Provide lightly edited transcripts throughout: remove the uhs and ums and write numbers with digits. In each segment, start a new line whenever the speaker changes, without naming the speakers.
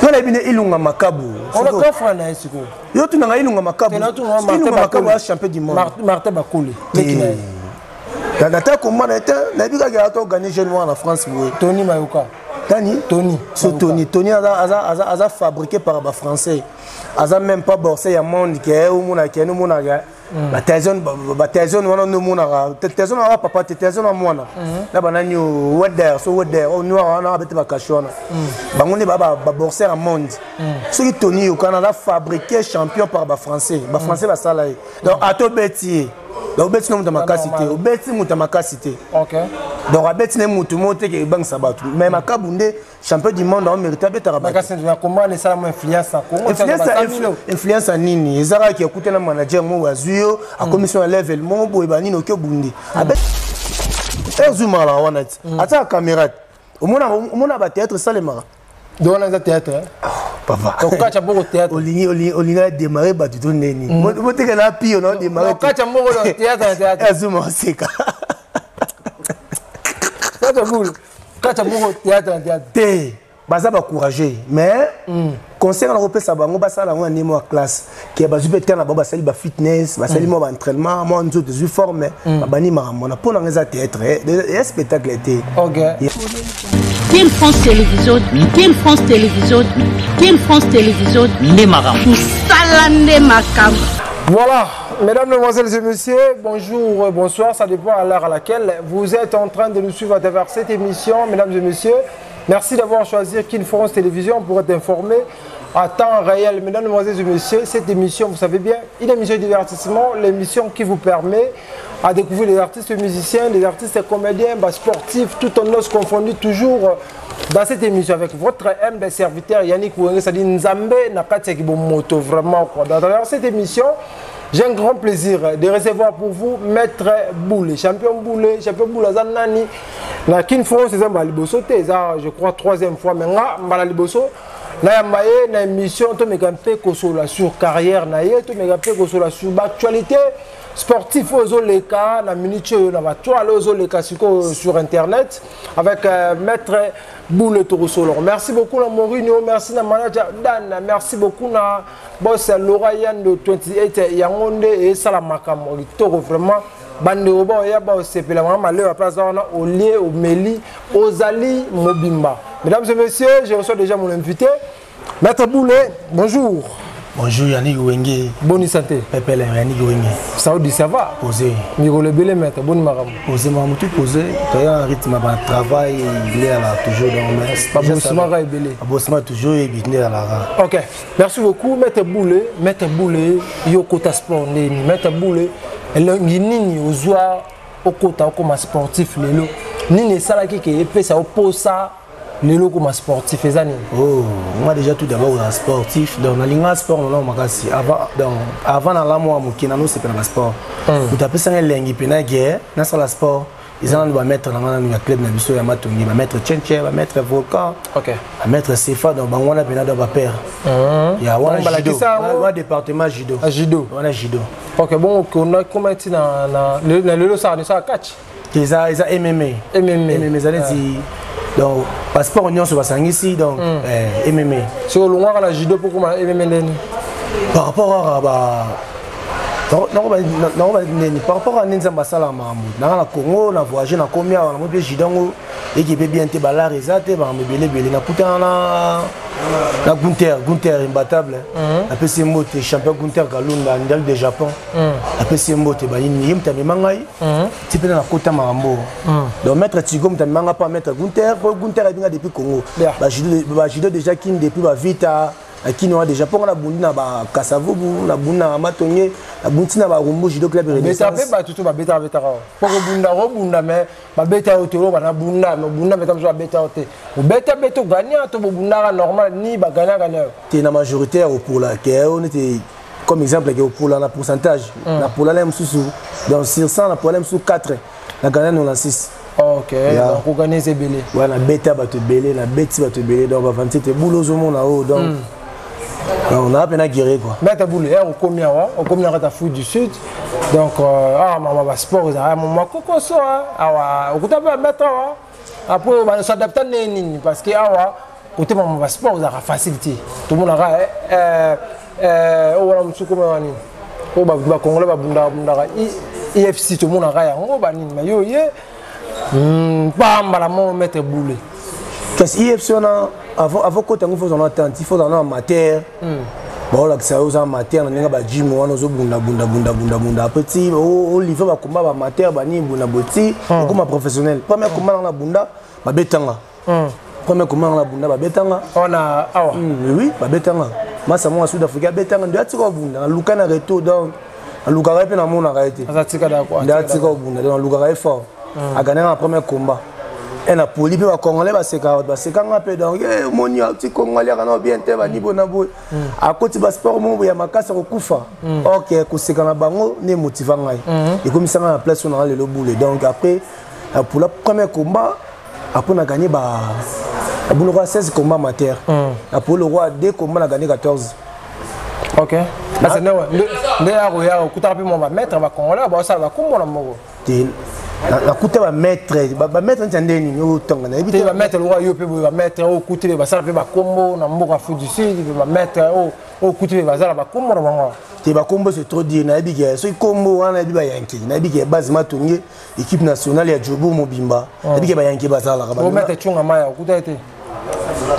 Mpo na bino Ilunga Makabu.
On a grand frère na ye sikoyo.
Yo tunanga Ilunga Makabu. Ilunga Makabu aza champion du monde.
Martin Bakole. Leki na ye.
Nata komba na ye te, nayebi kaka ata oganye jeune mwana na France boye.
Tony Mayoka.
Tani?
Tony.
So Tony, Tony aza aza aza aza fabriqué par ba français. Aza même pas borsé ya monde ke omona ke omona ke. Ba Tyson ba Tyson wana nde omonaka Tyson wana papa te, Tyson wa mwana. Na banani Weder, so Weder, o noir wana abete ba cash wana. Bango nde ba ba borsé ya monde. Soki Tony Yokana aza fabriqué champion par ba français. Ba français basala ye. Donc ato beti ye. Donc obeti na moto ya makasi te, obeti moto ya makasi te. Donc abeti na moto moko te ke ebangisa bato. Mais Makabu nde champion du monde ao mérite abetaka bato. Influence ya nini? Eza kaka akuta na manager moko azwi yo, akomisi na level moko boye banini oki obundi. Ezumaka wana ti. Atiaka caméra te. Omona ba théâtre esalemaka.
Donc wana eza théâtre.
Papa.
Okacha mboko théâtre.
Olingi olingi olingi démarrer bato to ndeni. Boteka na pio na démarrer.
Okacha mboko théâtre théâtre.
Azuma oseka.
Théâtre boule. Kacha mboko théâtre théâtre.
Te. Baza ba courageux mais conseil na kopesa bango basala yango na ndenge ya classe ke bazwi mpe terre na bango basali ba fitness basali mwa ba entraînement mwa nzoto ezwi forme babandi makambo na mpo nanga eza théâtre ya spectacle te.
Ok.
Team France Télévision, Team France Télévision, Team France Télévision,
nde makambo.
Mosala nde makambo.
Voilà, mesdames, mesdemoiselles et messieurs, bonjour, bonsoir, ça dépend à l'heure à laquelle vous êtes en train de nous suivre à travers cette émission, mesdames et messieurs. Merci d'avoir choisi Kin France Télévision pour être informé à temps réel. Mesdames, mesdemoiselles et messieurs, cette émission, vous savez bien, une émission de divertissement, l'émission qui vous permet à découvrir les artistes musiciens, les artistes comédiens, bah, sportifs, tout en os confondu, toujours dans cette émission avec votre humble serviteur Yannick Wenge, c'est-à-dire Nzambe Nakati Moto, vraiment quoi. Dans cette émission, j'ai un grand plaisir de recevoir pour vous Maître Boulé, champion Boulé, champion Boulé Nani. Na Kin France, c'est un liboso te, je crois troisième fois, mais nga mbala liboso na yamba ye na émission to meka mpe kosola sur carrière na ye, to meka mpe kosola sur actualité sportif oyo ezoleka na minute oyo na batoile oyo ezoleka sikoyo sur internet avec Maître Boule Torosolo. Merci beaucoup na Mourinho, merci na manager Dan, merci beaucoup na boss Laura Yando 28 yango nde esala makambo kitoko vraiment. Bandeko ba oya ba osepela mama malheur place wana olie omeli ozali mobimba. Mesdames et messieurs, je reçois déjà mon invité Maître Boule, bonjour.
Bonjour Yannick Wenge.
Bonne santé.
Pepele Yannick Wenge.
Saoudi, ça va?
Posé.
Mikolo ebele maître, bonne makambo.
Posé makambo tout posé. Toya un rythme ba travail, il est là toujours dans mais
Babosima ka ebele.
Babosima toujours et il est là.
OK. Merci beaucoup Maître Boule, Maître Boule, yo kota sport ndeni. Maître Boule, elongi nini ozwa okota okoma sportif lelo? Nini esalaki ke epesa oposa lelo okoma sportif eza nini?
Oh, moi déjà tout d'abord un sportif. Donc nalinga sport non makasi. Avant donc avant na la moi moki na no sepela ba sport. Mutu apesa nga elengi pe na guerre, na sala sport. Ils ont ba maître na ngana na club na biso ya Matongi, ba maître Tchenche, ba maître Volcan.
OK.
Ba maître Sefa donc bango wana pena donc ba père. Ya wana
Ba
judo.
lakisa yango.
Wana département judo.
Ah, judo.
Wana judo.
OK, bon on a comment ti na na na lelo ça ça catch.
Eza eza MMA.
MMA.
MMA eza neti donc passeport nyonso basangisi donc MMA.
So olongwaka na judo po koma MMA ndeni?
Par rapport à ba nango nini par rapport à nini nzambe asalaka makambo nanga na Congo na voyage na komi awa na mpe judo yango ekipe bien te balare eza te makambo ebele ebele nakutana na Gunther, Gunther imbattable. Napesi ye mbote champion Gunther Kalunda ndel de Japon. Napesi ye mbote banini ye moto amema ngai ti mpe nakota makambo. Donc maître Tigo moto amema ngai mpo maître Gunther, mpo Gunther ayebi ngai depuis Congo. Ba judo déjà Kin depuis ba Vita akini wana déjà mpo nga nabundi na ba Kasavubu, nabundi na Matonge, nabundi na ba Rumbu judo club Renaissance.
Beta pe bato to babeta betaka wa. Mpo kobunda kobunda mais babeta yo te oyo bana bunda mais obunda mais mosusu babeta yo te. Obeta beta ogania to bobundaka normal ni baganiaka na yo.
Te na majorité ya kopola ke oyo neti comme exemple ke kopola na pourcentage na pola na mosusu donc sur 100 na pola na mosusu 4 na gagné 96.
Ok, donc organise ebele.
Ouais, na beta bato ebele, na beti bato ebele donc ba 27 boulot ozomona oyo donc donc on a peine à guérir quoi.
Maître Boule, eh, okomi awa, okomi na kati ya Afrique du Sud. Donc ah mama ba sport ezalaka mama kokoso, ah, awa okuta pe maître awa. Après ba s'adapter nini parce que awa Côté mama basport ozalaka facile te. Tomonaka oyo wana mosusu komaka nini, oyo bacongolais babundaka bundaka efc, tomonaka yango banini, ma yo ye pambala moko maître Boule.
Kasi ifc wana, avant kota yango, faut ozala na tente, il faut ozala na amateur. Baolakisa yo oza amateur na ndenge bagym wana, ozobundabundabundabundabunda, après ti olivre bakomba baamateur banini, bunda boye ti okoma professionnel. Premier komba nanga na bunda, babetanga. Premier komba nanga na bunda, babetanga.
Wana awa?
Oui, babetanga. Masa moko ya Sud Afrique abetanga, nde atika obunda. Naluka na retour, donc nalukaka ye mpe, namonaka ye te. Nde atika obunda, donc nalukaka ye fort. Aganaka na premier combat e na poli mpe bacongolais baseka, basekanga mpe. Donc omoni ti Congo aliaka na bien te, banibo na boye, akoti basport moko boye ya makasi, akokufa. Ok, koseka na bango nde motiva ngai, ekomisanga na place oyo nanga lelo, Boule. Donc après, pour la première combat, après na gagné ba abunoko 16 combats amateur, après le roi deux combats na gagné 14.
Ok, parce que nde akoya okutaka mpe mwa bamaître bacongolais baosala bakombo na moko.
Te, nakuta bamaître, bamaître neti ya ndenge nini otanga? Nayebi
te. Bamaître lokola yo mpe boye, bamaître oyo okuti mpe basala mpe bakombo na mboka Afrique du Sud, mpe bamaître oyo okuti mpe bazala bakombo na bango.
Te, bakombo c'est trop dire. Nayebi ke soki kombo wana, nayebi bayanke, nayebi ke base Matonge, équipe nationale ya Jobourg mobimba, nayebi ke bayanke bazalaka.
Maître Chunga Maya, okuta ye te?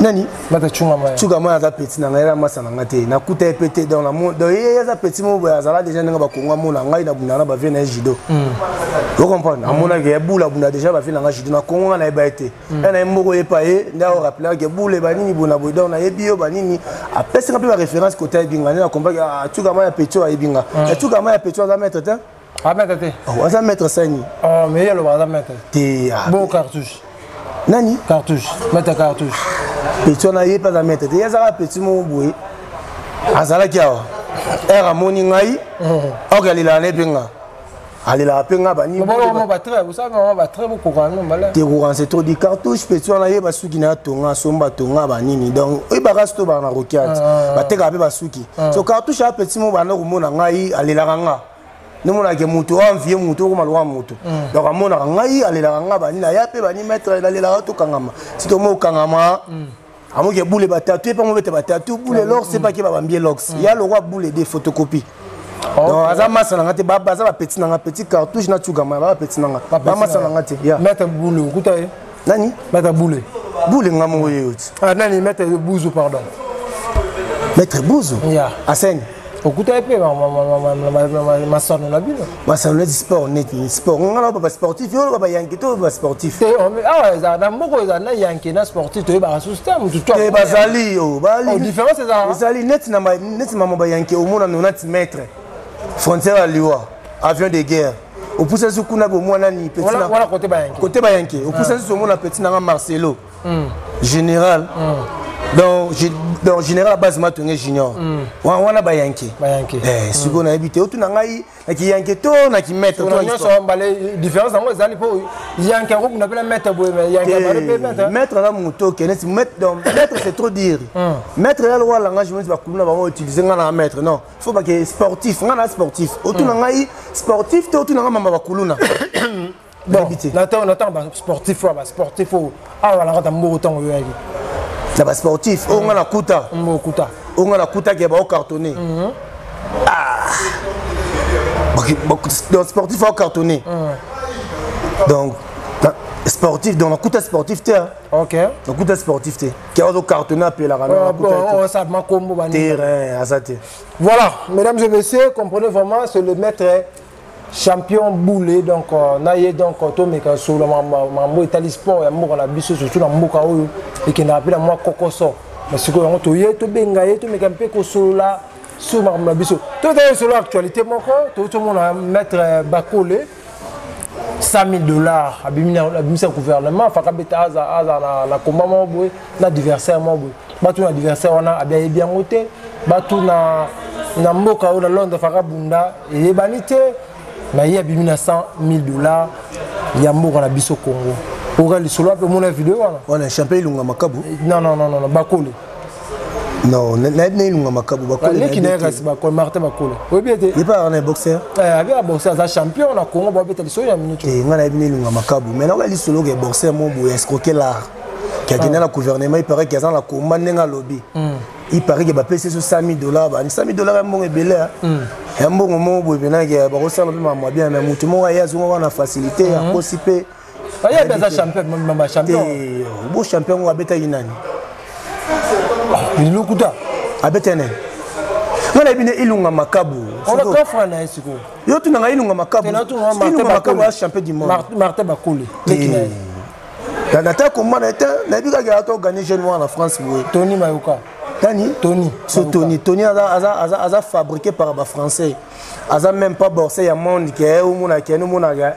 Nani?
Maître Chunga Maya.
Chunga Maya aza petit na ngai, eza masa na ngai te, nakuta ye pe te. Donc ye aza petit moko boye, azala déjà ndenge bakongo amona ngai na bunda na bavie na ye judo. Ocomprendre, amonaki ye Bula bunda déjà bavie na ngai judo na Kongo, ngai nayeba ye te. E na ye moko yepa ye nde aorapelaka ke Bule banini bona boye. Donc nayebi yo banini, apesinga mpe baréférence kote ayebi ngai nde nakompraki Chunga Maya petit oyo ayebi nga. Chunga Maya petit aza maître te.
Ah, maître te?
Aza maître sani.
Mais ye alobaka aza maître.
Te.
Bon, cartouche.
Nani?
Cartouche, maître cartouche.
Petit wana ye mpe aza maître te. Ye azalaka petit moko boye, azalaki awa ere amoni ngai oke, alelaka na ye mpe nga, alelaka mpe nga.
Banitekokan,
c'est trop dit. Cartouche petit wana ye basuki na ye atonga, asomba, atonga banini. Donc oyebaka soki tobaka na rokiate, batekaka mpe basuki. So cartouche aya petit moko, banda komona ngai, alelaka nga. Nomonaka moto oyo envie moto okoma lokwa moto. Donc amonaka ngai, alelaka nga banini, aya mpe bani, maître nalelaka, tokangama. Si tomo okangama, amoki Bule batatu, ye mpe amobeta batatu Bule lox, epaki babambie lox ya lokwa Bule de photocopie. Donc aza masa na nga te, baza bapeti na nga, petit cartouche na Tugama, ba bapeti na nga, bamasa na nga te.
Maître Bule, okuta ye?
Nani?
Maître Bule.
Bule nga moko ye oti.
Nani, maître Buzu, pardon.
Maître Buzu aseni.
Okuta ye mpe masano na bino?
Masano neti sport, neti sport nga na basportif oyo bayanke to basportif.
Awa ezala na mboka ezala na yanke na sportif, toyebaka susu te motu.
Te, bazali o
différence
ezala. Ezali neti neti mama bayanke, omona 90 mètres frontière ya liwa, avion de guerre opusa su kuna, bomwana nani?
Petit
côté bayanke, côté bayanke opusa susu, omona petit nanga Marcelo général. Donc général base Matonge junior wana bayanke. Sikoyo nayebi te, otuna ngai nakiyanke to nakimaître.
Nyonso mbale différence yango ezali mpo yanke akokunda mpe na maître boye, mais yanke abale mpe maître.
Maître aza moto oke neti maître. Donc maître, c'est trop dire. Maître ya lokwa langage neti bakuluna bango utiliser. Ngai na maître, non, faut bake sportif. Ngai na sportif, otuna ngai sportif te, otuna ngai mama bakuluna.
Bon, na ntango basportif oyo, basportif oyo awa na kati ya mboka, ntango oyoyaki?
Na basportif oyo nga nakuta?
Okuta.
Oyo nga nakutaki ya baocartonne, donc sportif aocartonne, donc sportif, donc nakuta sportif te.
Ok.
Nakuta sportif te ke azocartonne, apelaka. Terrain aza te.
Voilà, mesdames et messieurs, comprenez vraiment, c'est le maître champion Boule. Donc na ye, donc tomeka solo mambo etali sport ya mboka na biso, surtout na mboka oyo ekendaka mpe na mwa kokoso. Mais sikoyo yango toye tobenga ye, tomeka mpe kosolola sur makambo na biso. Totali solo actualité moko, tozomona maître Bakole, 100 000 $, abimisa gouvernement faka beta aza na combat moko boye na adversaire moko boye. Bato na adversaire wana abi ayebi yango te. Bato na mboka oyo na Londres faka bunda eyebani te na ye, abimi na 100 000 $ ya mboka na biso Congo. Oka lisolo ape, omona video wana?
Wana champion Ilunga Makabu.
Non, non, non, non, Bakole.
Non, nayebi na Ilunga Makabu.
Baleki na ye kasi, Bakole, Martin Bakole, oyebi ete?
Ye mpe azaka na boxer.
Abi ya boxer, aza champion na Congo, babeta lisolo ya minute.
Te, ngai nayebi na Ilunga Makabu, mais nakoya lisolo ke boxer mo boye escroquer l'art. Ke akende na gouvernement, il paraît ke aza na komba ndenge alobi. Il paraît ke bapesi so 100 000 $, bani 100 000 $ ya mbongo ebele, ya mbongo moko boye mpena ke bakosala mpe mamwa bien. Mais motu moko aye azonga wana na facilité, akosi mpe.
Ayebi, aza champion, mama champion.
Te, bo champion ngo abetaki nani?
Lokuta.
Abetaki nani? Nga nayebi nde Ilunga Makabu.
Ona grand frère na ye sikoyo.
Yo tunanga Ilunga Makabu. Ilunga Makabu aza champion du monde.
Martin Bakole, leki na ye.
Nata komba na ye te, nayebi kaka ata oganye jeune wana na France boye.
Tony Mayoka.
Tani.
Tony.
So Tony, Tony aza fabriqué par bafrançais, aza même pas boxeur ya monde ke omona ke omonaka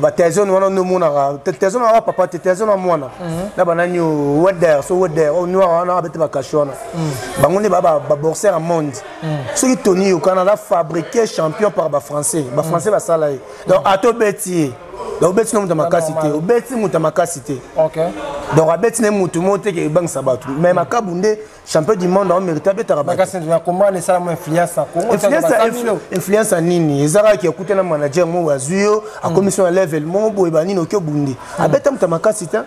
batyson wana nde omonaka Tyson wana papa te, Tyson na mwana na banani weder so weder oyo noir wana abete bakashe wana, bango nde baboxeur ya monde. Soki Tony Yokana aza fabriqué champion par bafrançais, bafrançais basala ye. Donc ata obeti ye, donc obeti na moto ya makasi te, obeti moto ya makasi te. Donc abeti ne motu moko te ke ebangisa bato, mais Makabu nde champion du monde, aomérite abetaka bato.
Esalama influence na Congo.
Influence ya nini? Eza kaka akuta na manager moko, azwi yo, akomisi na level moko boye, banini, oki obundi, abeta moto ya makasi te.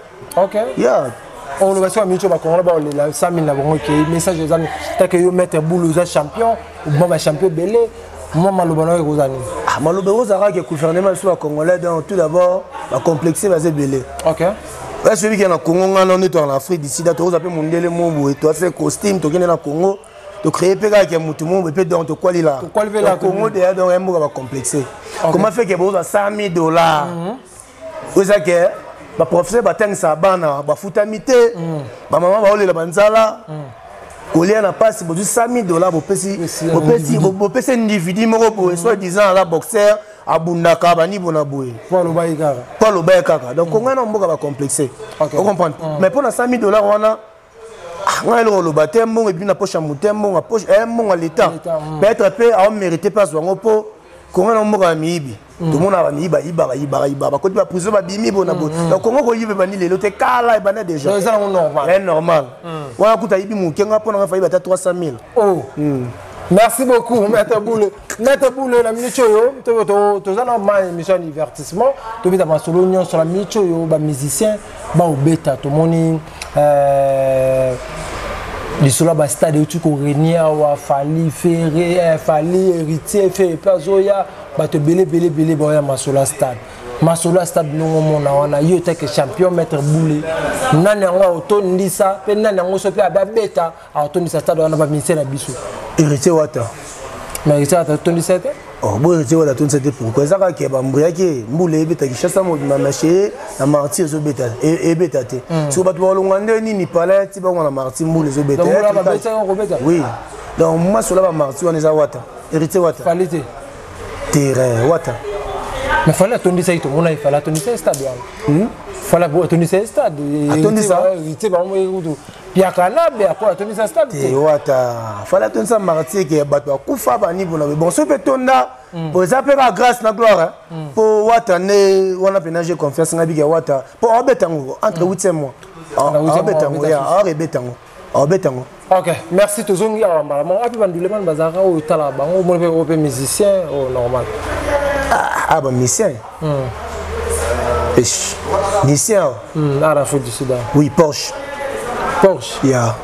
Ya oloba soki bamiso bakongola baolela 100 000 na bango, ekei message eza take yo, maître Boule, oza champion, obima bachampion ebele, mwa maloba na yo ekozala nini?
Maloba ekozala kaka gouvernement biso bacongolais, donc tout d'abord bacomplexe baza ebele. Esi oyebiki na Congo, ngana nde toaka na Afrique du Sud, tokozwa mpe mondele mo boye, toase costume, tokende na Congo, tocréer mpe kaka ya motu mo boye mpe, donc tokwalila Congo deya. Donc ya mboka bacomplexe, comment fait ke bozwa 100 000 $? Oyo eza ke baprofesseur batangisaka bana bafutami te, bamama baolela banzala, kolia na mpasi, bozwi 100 000 $, bopesi individu moko boye, soit disant aza boxeur, abundaka banibo na boye.
Po alobaki kaka.
Po alobaki kaka. Donc Kongo na mboka bacomplexe, ocomprendre? Mais mpo na 100 000 $ wana, ngai eloko oloba te. Mbongo ebimi na poche ya motu, mbongo poche, mbongo ya l'état. Peut-être mpe aomérite mpe azwa yango, mpo Kongo na mboka ya miyibi. Tomona bamiyibi bayibaka, yibaka, yibaka, bakoti baprison, babimi bona boye. Donc Kongo koyiba ebandi lelo te, kala ebanda déjà.
Eza nango normal.
Normal wana kuta ayibi moke, nga mpo nanga fayiba ata 300 000.
Oh. Merci beaucoup, Maître Boule. Maître Boule, na minute oyo, toza na ma émission ya divertissement, tobeta masolo nyonso. Na minute oyo, bamusicien baobeta, tomoni lisolo ya bastade euti korenie awa, Fally, Ferre, Fally, Héritier, Ferre mpe azoya, bato ebele ebele ebele baoya. Masolo ya stade, masolo ya stade ndongo omona wana, yo teke champion, Maître Boule, nani yango aotondisa mpe nani yango so mpe abe abeta aotondisa stade wana, bamusicien na biso?
Héritier Wata.
Mais Héritier Wata atondisa te.
Oh, bo Héritier Wata atondisa te pourquoi? Eza kaka bambriaki mbula ebeta Kinshasa mobima, mashe na Martyrs ezobeta, ebeta te. Soki bato balonga nde nini palais ti bango na Martyrs, mbula ezobeta. Oui, donc masola bamartyrs wana eza Wata, Héritier Wata.
Fally te?
Terrain Wata.
Mais Fally atondisaki, tomona ye, Fally atondisa stade wana, Fally atondisa stade.
Atondisa.
Héritier bango kutu piaka nabe ako atondisa stade
te. Wata, Fally atondisa Martyrs ke bato bakufa banibo na bon, soki mpe tonda po eza mpe kaka grâce na gloire mpo Wata nde wana mpena j'ai confiance ngai bika Wata mpo aobeta yango entre 8e mois, aobeta yango ya aorebeta yango, aobeta yango.
Ok, merci. Tozongi awa mbala moko api bandule bana bazalaka oyo otalaka bango, omoni mpe oyo mpe musicien oyo normal.
Ah, bamusicien, musicien awa?
Awa na Afrique du Sud.
Oui, Porsche.
Porsche?
Ya.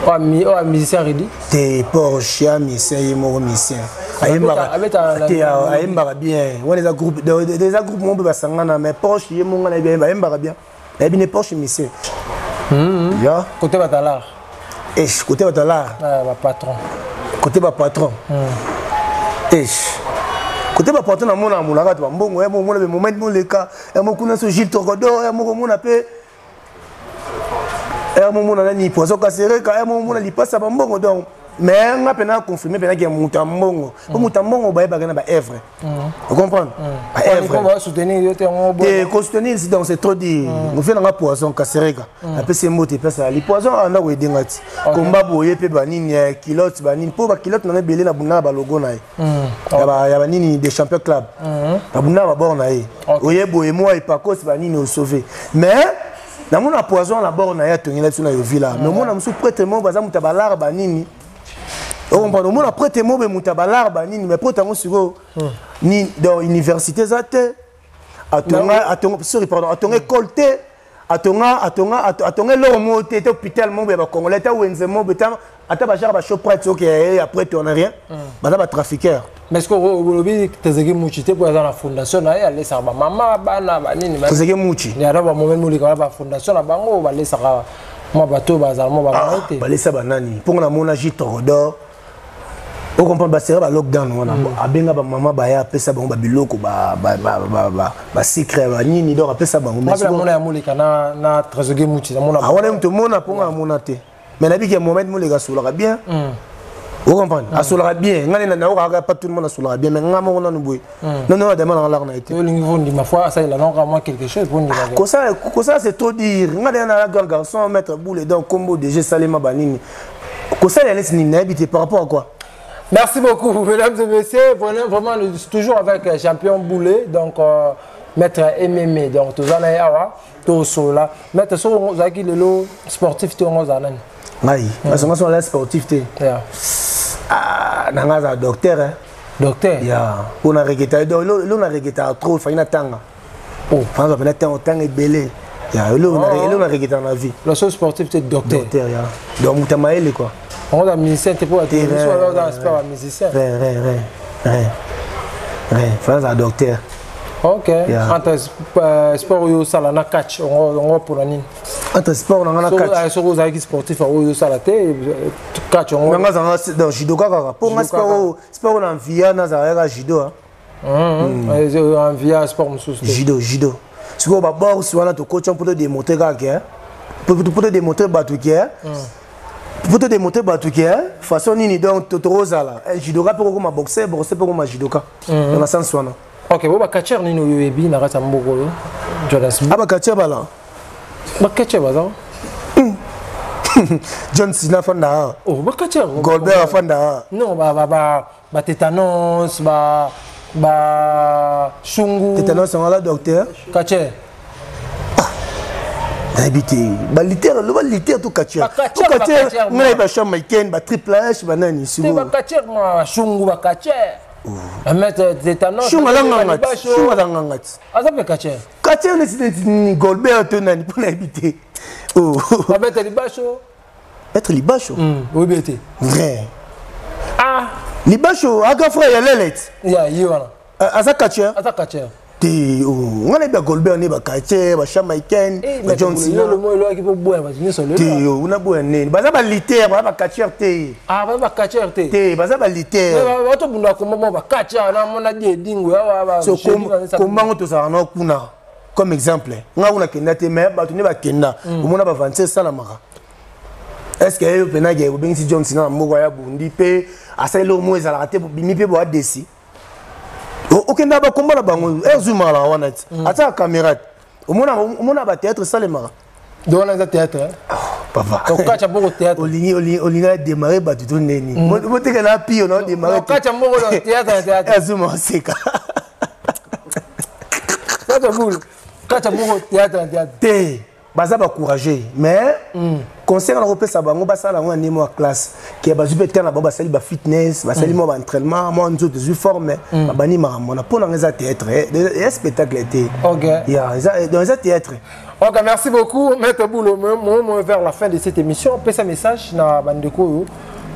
Oyo musicien redi?
Te, Porsche ya musicien, ye moko musicien ayembaka bien. Wana eza groupe, eza groupe moko mpe basangana, mais Porsche ye monga nayebi ayembaka bien, nayebi ne Porsche musicien ya.
Côté batalar?
Esh, côté batalar.
Bapatron.
Côté bapatron, esh, côté bapatron namona amonaka to bambongo ya momona be moment moleka ya mokuna so Gilles Tokodor ya moko mona mpe ya momona nani Poison Kasereka ya momona lipasa bambongo. Donc mais nga mpena confirme mpena ke moto ya mbongo, po moto ya mbongo bayebaka na baœuvre, ocomprendre?
Baœuvre
te kosoutenir, donc c'est trop dire. Mofe nanga Poison Kasereka, napesi ye mbote, epesa ali Poison awa ndako edenga ti komba boye mpe banini kilote banini, mpo bakilote nanga ebele nabunda na balogo na ye ya banini de champion club, nabunda na babord na ye oye boye mwa epakosi banini osauve. Mais namona Poison na bord na ye atongela biso na yo villa, mais omona mosusu prêtre moko baza moto ya balare banini, ocomprendre? Omona prêtre moko be moto ya balare banini, mais prêtre yango sikoyo ni donc université eza te, atonga, atonga, sorry, pardon, atonga école te. Atonga atonga atonga eloko moko te, te hôpital moko ya bacongolais, te wenze moko, te ata bajaka bashoprite. Ok, après tourne rien, baza batrafiqueur.
Mais ce que olobi, Tezeki Muchi te, mpo aza na fondation na ye, alesaka bamama, bana, banini.
Tezeki Muchi.
Ata bamomen moleka wana, bafondation na bango balesaka mwa bato bazala mwa bamai te.
Balesa banani? Mpongo namona J Torodor, ocomprendre, basera ba lockdown wana, abenga bamama baya, apesa bango babiloko, basucre, banini, donc apesa bango.
Namona ya Moleka na Trésor Muchi.
Namona wana moto omona, mpongo amona te, mais nabiki ya Mohamed Moleka asolaka bien, ocomprendre, asolaka bien. Ngai naokaka pas tout le monde asolaka bien, mais nga moko nanu boye nono adama nanga laka na ye te.
Olingi fondima fo asalela naka mwa quelque chose po ndima.
Kosala, c'est trop dire. Nga deya na grand garçon, maître Boule, donc kombo déjà esalema banini, kosala neti nini, nayebi te par rapport à quoi.
Merci beaucoup, mesdames et messieurs. Vraiment, vraiment, toujours avec champion Boulet, donc maître MMA. Donc, tous en awa, tous là. Maître, so ozalaki lelo sportif te, ngo nani?
Ngai, parce que nga sportif te. Ah, nanga aza docteur, hein.
Docteur.
Ya, mpo na regeta, donc elo na regeta trop, fai na tanga.
Oh.
Fana pena ntango tanga ebele. Ya, elo na regeta na vie.
Le seul sportif te, docteur.
Docteur, ya. Donc moto ya mayele quoi.
On a musicien te, po oza sport ya musicien.
Rien, rien, rien, rien, rien. Fana aza docteur.
Ok.
Yeah.
Entre sport oyo osala na catch, ongo mpona nini?
Entre sport na nga na catch?
Soki ozalaki sportif oyo osala te, catch ongo.
Nga azanga donc judo kaka, mpo nga sport oyo na envia nazala kaka judo.
Envia sport mosusu te?
Judo, judo. Sikoyo baboxe wana tokotya mpo todémontre kaka ke, mpo todémontre bato ke, mpo todémontre bato ke façon nini. Donc tokozala judoka mpe kokoma boxer, boxer mpe kokoma judoka, na sens wana.
Ok, bo bacatcheur nini oyo oyebi na kati ya mboka oyo, Jordan Smith?
A bacatcheur bala.
Bacatcheur baza.
John Cena afanda awa.
Oh, bacatcheur.
Goldberg afanda awa.
Non, ba ba tétanos, ba shungu.
Tétanos yango ala docteur?
Catcheur.
Nayebi te, balutteur, loba lutteur to catcheur.
Bacatcheur.
Ngai nayebi bachamp Maiken, batriple H, banani.
Te, bacatcheur ma shungu, bacatcheur. Maître tétanos.
Shungu aza nganga ti, shungu aza nganga ti.
Aza mpe catcheur.
Catcheur neti neti Goldberg to nani, mpo nayebi te.
Bamaître Libasho.
Maître Libasho?
Oyebi te?
Vrai.
Ah.
Libasho aka frère ya Lelet.
Ya ye wana.
Aza catcheur?
Aza catcheur.
Te, nga nayebi ya Goldberg nde bacatcheur, bachamaicain, baJohn Cena.
Elwaki mpo boya bato nyonso.
Te, una boya nini? Baza balutteur, baza bacatcheur te.
Ah, baza bacatcheur te?
Te, baza balutteur.
Batobunda komba mo bacatcheur namona di edingo.
So kombango tozalaka nao kuna, comme exemple nga kuna kenda te, mais bato nde bakenda, omona bavanti esalamaka. Est ce que ye mpenake obengisi John Cena na mboka ya bundi mpe asali eloko moko ezalaka te, bimi mpe boadesi, okenda bakomba na bango ezumalaka wana ti atiaka caméra te, omona bathéâtre esalemaka.
Donc wana eza théâtre?
Papa.
Okacha mboko théâtre.
Olingi olingi adémarre bato to ndeni botekela pio na odémarre.
Okacha mboko théâtre na théâtre.
Azuma oseka.
Kacha bulu, kacha mboko théâtre na théâtre.
Te, baza bacourageux, mais conseil na kopesa bango, basala yango na ndenge ya classe, ke bazwi mpe terre na bango, basali bafitness, basali mwa baentraînement, mwa nzoto ezwi forme, babandi makambo na. Mpo nanga eza théâtre, eza spectacle te. Donc eza théâtre.
Ok, merci beaucoup, Maître Boulo. Moi, vers la fin de cette émission, pesa message na bandeko oyo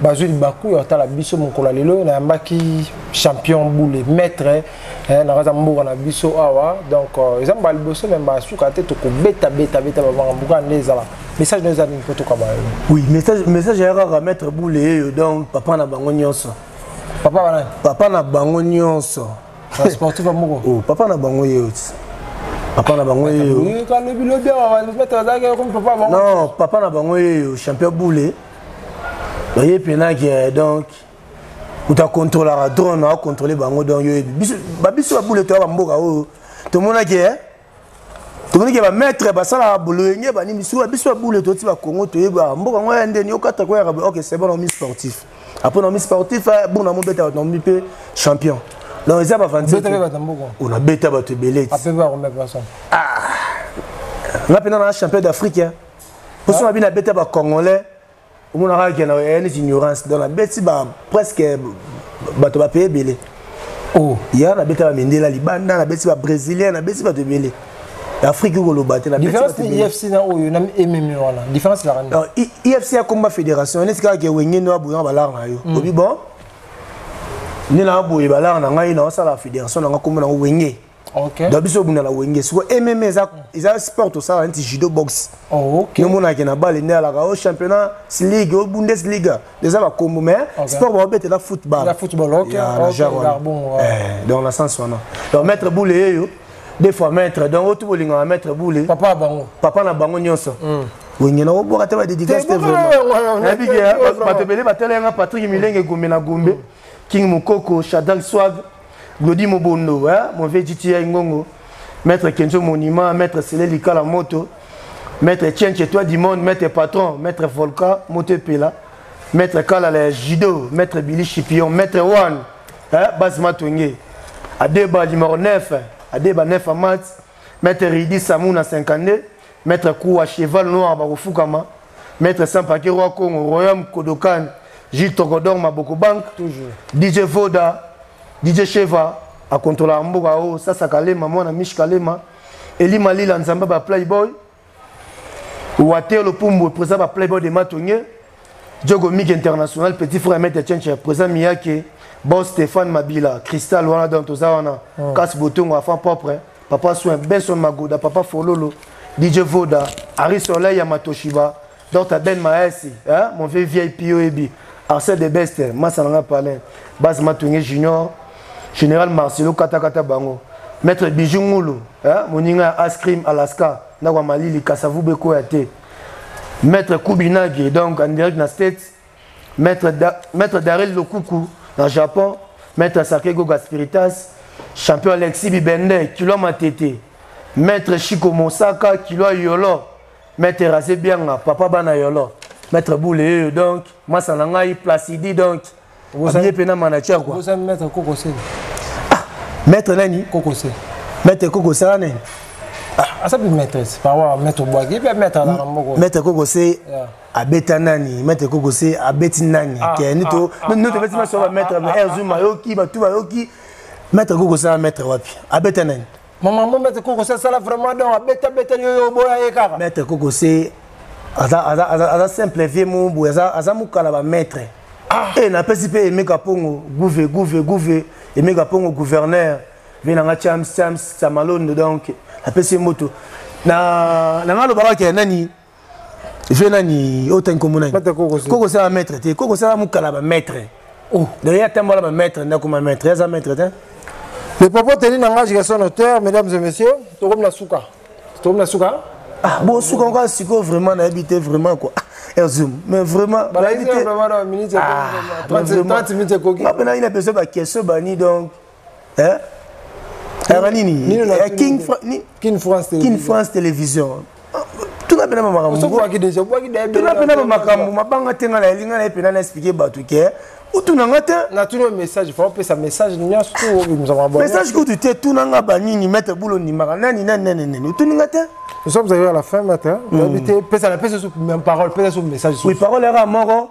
bazwi libaku ya otala biso mokolo ya lelo. Nayambaki champion Boule, maître na kati ya mboka na biso awa. Donc eza mbala liboso me mbala suka te, tokobeta beta beta bamakambo kaka nde ezala. Message no eza nini mpo tokaba yo?
Oui, message ya kaka maître Boule eyo, donc papa na bango nyonso.
Papa banani?
Papa na bango nyonso.
Sportif ya moko.
Oh, papa na bango ye oti, papa na bango yeyo.
Lobi lobi awa maître azalaki comme papa bango.
Non, papa na bango yeyo, champion Boule, baye mpenaki. Donc moto akontrolaka drone, akontrole bango. Donc yo yebi babiso babule, toya bamboka oyo tomonaki, tomonaki bamaître basalaka bolenge banini. Biso biso babule toti bakongo, toyeba mboka yango ya ndeni okata koyaka. Ok, c'est bon, naomi sportif, après naomi sportif bon, namobeta bato, naomi mpe champion. Donc eza bavanti. Onabeta bato ebele. Nga mpena na champion d'Afrique, mposo na bino abeta bacongolais, omonaka ke na neti ignorance. Donc nabeti ba presque bato bapaye ebele.
Oh.
Ya nabeta bamindela libanda, nabeti babrésilien, nabeti bato ebele. Afrique koloba te.
Différence ni IFC na oyo na MMA wana, différence la
nini? IFC ya combat fédération neti kaka ke Wenge ndo aboyanga balare na yo. Obi bon nde na boye balare na ngai, naosala fédération na nga, kombo nango Wenge. Donc biso obunda na Wenge. Siko MMA eza sport tosala neti judo, boxe. Yomonake na bale nde alaka o championnat league, o Bundesliga, eza bakombo, mais sport baobetela football.
Na
genre, donc na sens wana. Donc maître Boule yeyo, deux fois maître, donc oyo bolingaka maître Boule.
Papa bango.
Papa na bango nyonso. Wenge na obwaka te badédicace te, vraiment. Nayebi ke bato ebele batelenga Patrik Milenge, Gombe na Gombe, King Mokoko, Shadak Swag, Glodi Mobondo, mon vieux GTI Ngongo, maître Kenzo Monument, maître Sele Likala Moto, maître Tienche toi du monde, maître patron, maître Volka Moto Epela, maître Kala la Judo, maître Billy Chipion, maître One, Bas Matonge, Adeba numéro 9, Adeba 9 Amat, maître Ridi Samouna 52, maître Koua Cheval Noir Bakofukama, maître Sampake Roi Congo, Royaume Kodokan, Gilles Tokodor Maboko Bank,
toujours.
DJ Voda, DJ Sheva, akontrola mboka o Sasa Kalema, mwana Mish Kalema, Eli Malila Nzamba ba Playboy, Water Lopumbu, président ba Playboy de Matonge, Diogo Mik International, petit frère Maître Tchenche, président Miyake, Boss Stéphane Mabila, Cristal wana, donc toza wana, Kas Botongo, enfant propre, Papa Soin, Benson Magoda, Papa Fololo, DJ Voda, Harry Soleil Yamatoshiba, Dr Ben Maesi, hein, mon vieux VIP OEB, Arsène de Best, Massalanga Palin, Bas Matunge Junior, Général Marcelo Katakata Bango, Maître Bijou Ngulu, hein, Moninga Askrim Alaska, Nakwa Malili, Kasavu Beko Yate, Maître Koubinagi, donc en direct dans States, Maître Darel Lokuku, dans Japon, Maître Sakego Gaspiritas, Champion Alexis Bibende, Kilo Matete, Maître Chico Mosaka, Kilo Yolo, Maître Razé Bianga, Papa Bana Yolo, Maître Boule, donc, moi ça n'a Placidi, donc, abiye mpe na manager quoi.
Vous maître Kokose.
Ah, maître nani?
Kokose.
Maître Kokose nani?
Ah, asapi maître, par maître Boagi, puis maître na moko.
Maître Kokose abeta nani? Maître Kokose abeti nani? Ke ni to no to beti maso ba maître Erzuma yoki batu bayoki. Maître Kokose maître wapi? Abeta nani?
Maman, maître Kokose sala vraiment, donc abeta beta yo yo boya ye kaka.
Maître Kokose aza aza aza aza simple vieux mo boye, aza aza mukala ba maître. E napesi mpe Emeka Pongo, gouve gouve gouve, Emeka Pongo gouverneur, ve nanga Chams Chams Samalondo, donc napesi ye moto na nanga alobaka ke nani ve nani oyo tangi kombo nani.
Maître Kokose.
Kokose aza maître te, Kokose aza mokala ba maître. Donc ye atambola ba maître, ndakoma maître, ye aza maître te.
Le propos tenu n'engage que son auteur, mesdames et messieurs. Tokomi na suka. Tokomi na suka.
Ah, bon, suka encore siko vraiment nayebi te vraiment quoi. Ah, Erzoum, mais vraiment nayebi te.
Vraiment na minute
Ah,
30 30 minutes ekoki.
Nga pena ina besoin ba question bani donc. Hein? Era nini?
Nini na
Eh, King
King France
King
Télévision.
France Télévision. Tuna pena ba makambo.
Oso bwaki déjà, bwaki déjà.
Tuna pena ba makambo, mabanga te nga na elinga na pena na expliquer bato ke. Otuna nga te.
Na tuni message, faut opesa message nyonso tu obimisa mabongo.
Message kutu te, tuna nga ba nini maître Boulo ndimaka nani nani nani nani. Otuni nga te.
Nous sommes arrivés à la fin maintenant. Invité, pesa la pesa sous même parole, pesa sous message.
Oui, parole era moko.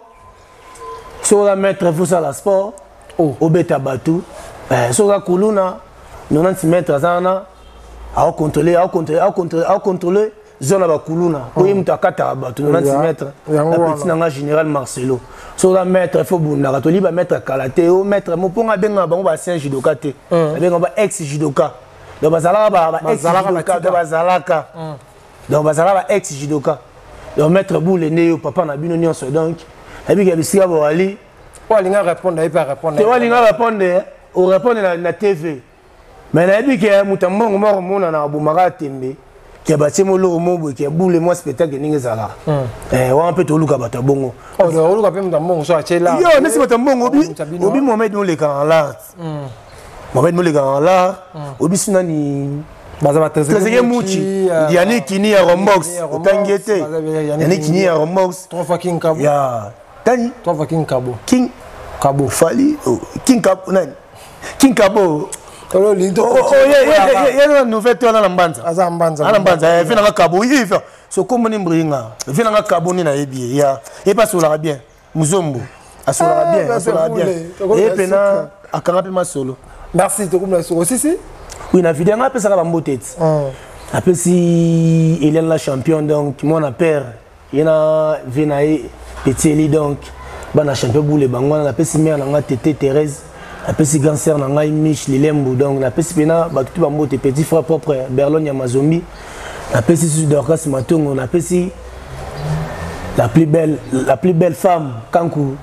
So la maître vous la sport. Obeta batu. So la kuluna 90 mètres azana a contrôler, a contrôler, a contrôler, a contrôler zone ba kuluna. Oyi mutu akata batu 90 mètres.
Yango
La
wana.
petite nanga général Marcelo. So la maître faut bunda katoli ba maître kalaté o maître moponga benga bango ba ancien judoka te. Benga ba ex judoka. Donc bazalaka ba ex
Bazalaka
judoka,
batika.
donc bazalaka. Donc bazalaka ba ex judoka. Donc maître Boule ne yo papa na bino nyonso, donc nabiki ya bisika bowali.
Po alinga répondre, il peut répondre.
Te walinga répondre, o répondre na TV. Mais nayebi ke moto ya mbongo moko mona na abomaka tembe ke batie moloko mo boye ke bule mwa spectacle ndenge ezalaka. Wana mpe toluka bato ya bongo.
Oh, donc oluka pe moto ya mbongo so atie la.
Yo nesi bato ya mbongo obi
Moto ya bino.
Obi Mohamed moleka en l'art. Mohamed moleka en l'art. Obi sinani
Baza ba
Trezeguet Muchi, Yannick Kini ya Rombox,
ya Rombox,
otangi ye te.
baza ba Yannick
Yannick Kini ya Rombox.
Trois fois King Kabo.
Ya tani
Trois fois King Kabo.
King
Kabo.
Fali, oh, King Kabo nani? King Kabo.
Olo linto.
Oh, oh, ye ye nouvelle te wana na Mbanza.
Aza Mbanza.
Ana Mbanza, eh, vina nga Kabo, ye fa. So kombo ni mbringa. Vina nga Kabo ni na yebi ye. Ya, ye pa solaka bien. Muzombo. Asolaka
Ah,
bien,
bah,
asolaka
c'est
bien.
roulé. Tokomi
Ye
na
pena
suka.
akanga pe masolo.
Merci, tokomi na suka. Si si.
Oui, na video nga pesaka ba mbote ti. Napesi Eliane la champion, donc mwana père ye na vie na ye petit Eli, donc bana champion boule bango wana. Napesi mère na ngai tete Thérèse, napesi grand sœur na ngai Mich Lilembu, donc napesi mpena bato tu bambote, petit frère propre Berlon ya Mazombi, napesi susu Dorcas Matongo, napesi la plus belle femme Kanku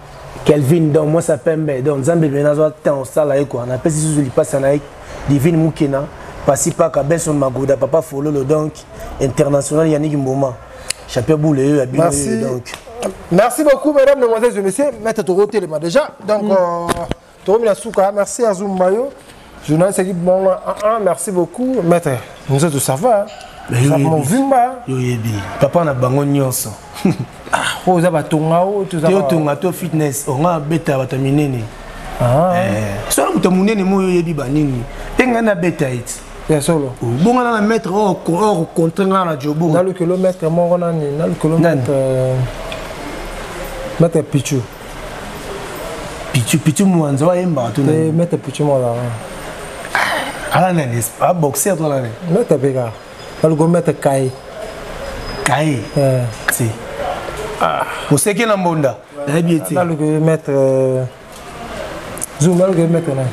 Kelvin, donc mwasi ya pembe, donc Nzambe mpena azwa temps osala ye quoi. Napesi susu lipasa na ye Divine Mukena Pasi Paka Benson Magoda Papa Fololo, donc international Yannick Mboma, champion boule oyo ya bino.
Merci.
Donc
Merci beaucoup, mesdames, mesdemoiselles et messieurs. Maître Toro Telema déjà. Donc, Toro Minasuka, merci à Zoom Mayo. Journaliste équipe bon 1 merci beaucoup. Maître, nous autres, ça va, hein?
Mais
Ça
oui,
va,
oui.
Vimba.
Yo yebi papa na bango nyonso.
Ah, oza batonga o, toza
te otonga to fitness onga abeta bato ya minene.
Ah,
Soki moto ya monene mo oyo oyebi banini mpe ngai nabeta ete.
Ya solo.
Bonga na maître oyo contre ngai na jobo.
Nalukelo maître moko nani? Nalukelo
Nani?
maître maître Pichu.
Pichu, Pichu Mwanza wayembaka to
Te
nani?
Maître Pichu moko azalaka.
Ala nani? Aboxer to nani?
Maître mpe kaka. Naluko maître Kaye.
Kaye. Te, oseki na mbonda, nayebi ete.
Naluko maître Zoom, naluko maître nani?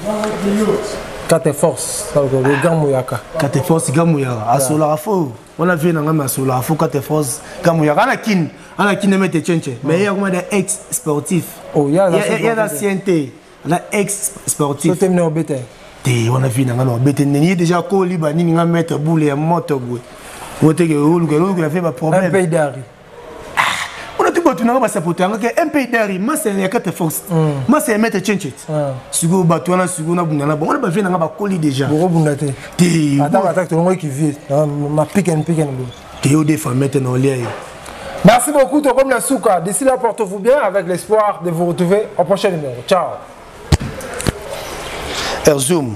Kate Force, naluko le grand Mouyaka.
Kate Force Gamuyaka asolaka fo wana vie na ngai, me asolaka fo. Kate Force Gamuyaka ana kini, ana kini mete chenche, mais ye akoma da ex sportif.
Oh, ya aza
ye aza
sportif.
Ancien te, aza ex sportif.
So temine obeta.
Te, wana vie na ngai na obete nini? Ye déjà koliba nini? Nga maître boule ya moto boye oteke oluka oluka fe
Un
baproblème.
Pays d'Ari.
Wana tu bato nanga basapoto yanga ke mp dari masa ya Kate Force, masa ya maître chenchet. Sikoyo bato wana, sikoyo nabunda na bango wana, bavie nanga bakoli déjà.
Bokobunda te.
Te.
Ata attaque tolongo ekivie ma piken piken boye.
Te, yo defa maître na olia ye.
Merci beaucoup, Tokomi na suka. D'ici là, portez-vous bien avec l'espoir de vous retrouver au prochain numéro. Ciao.
Erzoom.